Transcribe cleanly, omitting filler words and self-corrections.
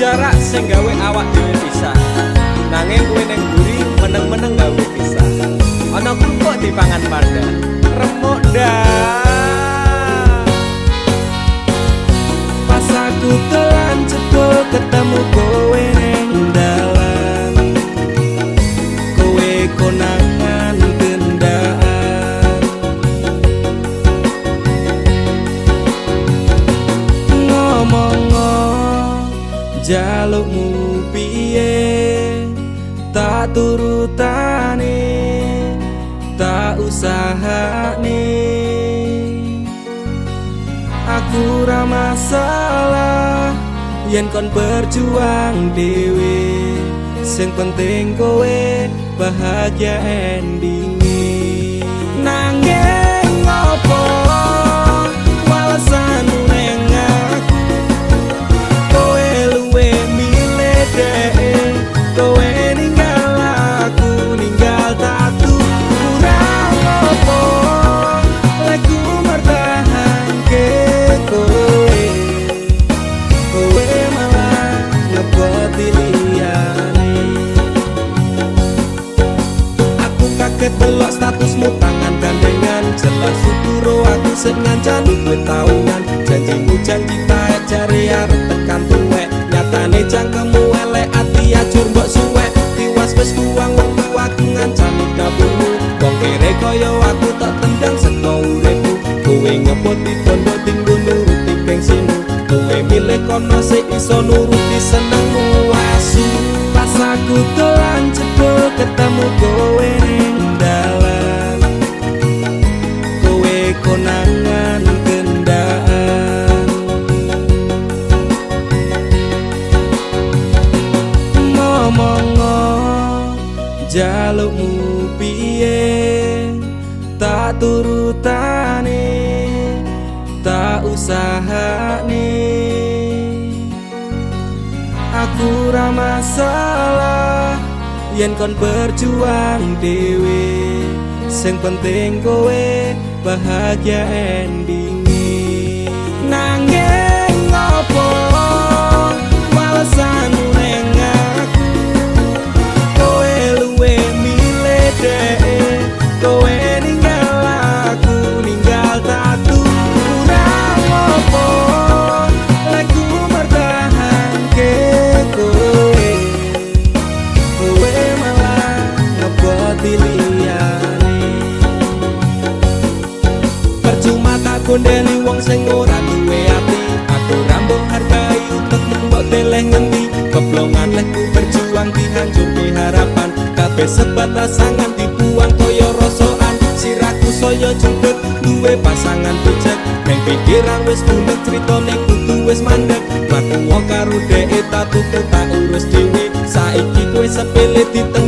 Jarak sing gawe awak dhewe pisah. Nanging kowe ning mburi meneng-meneng gawe pisah. Ana kerupuk dipangan panda. Remuk ndak. Pas aku dolan jebul ketemu kowe ning dalan. Kowe konangan kendaan. Ngomong jalukmu piye, tak turutane, tak usahane. Aku ra masalah yen kon berjuang dhewe, sing penting kowe bahagia endinge. Nanging opo walesanmu neng aku, kowe luwih milih dheke, kowe ninggal aku, ninggal tatu. Kurang opo lekku mertahanke kowe, kowe malah ngeboti liyane. Aku kaget delok statusmu tangan gandengan, jelas suturo aku sing ngancani kowe taunan. Janjimu janji taek jare arep tekan tuwek, nyatane cangkemmu elek ati ajur mbok suwek. Tiwas wis buang wektu aku ngancani dapurmu, wong kere kaya aku tak tendang saka uripmu. Kowe ngeboti bondo dinggo nuruti gengsimu, kowe milih kono sing iso nuruti senengmu. Asu pas aku dolan jebul ketemu kowe ning dalan, kowe konangan kendaan. Ngomong jalukmu piye, tak turutane, tak usahane. Aku ra masalah yen kon berjuang dhewe, sing penting kowe bahagia endinge. Nanging opo walesanmu neng aku, kowe luwih milih dheke, kowe ninggal aku, ninggal tatu. Kurang opo lekku mertahanke kowe, kowe malah ngeboti liyane. Percuma tak gondeli wong sing ora duwe ati, aku ra mbok hargai utekmu mbok deleh ngendi. Keblongan lekku berjuang dihancurke harapan, kabeh sebatas angan dibuang kaya rosokan. Sirahku saya judeg duwe pasangan picek, neng pikiran wis bunek critane kudu wis mandek. Mlaku karo dheke tatuku tak urus dhewe, saiki kowe sepele ditendang.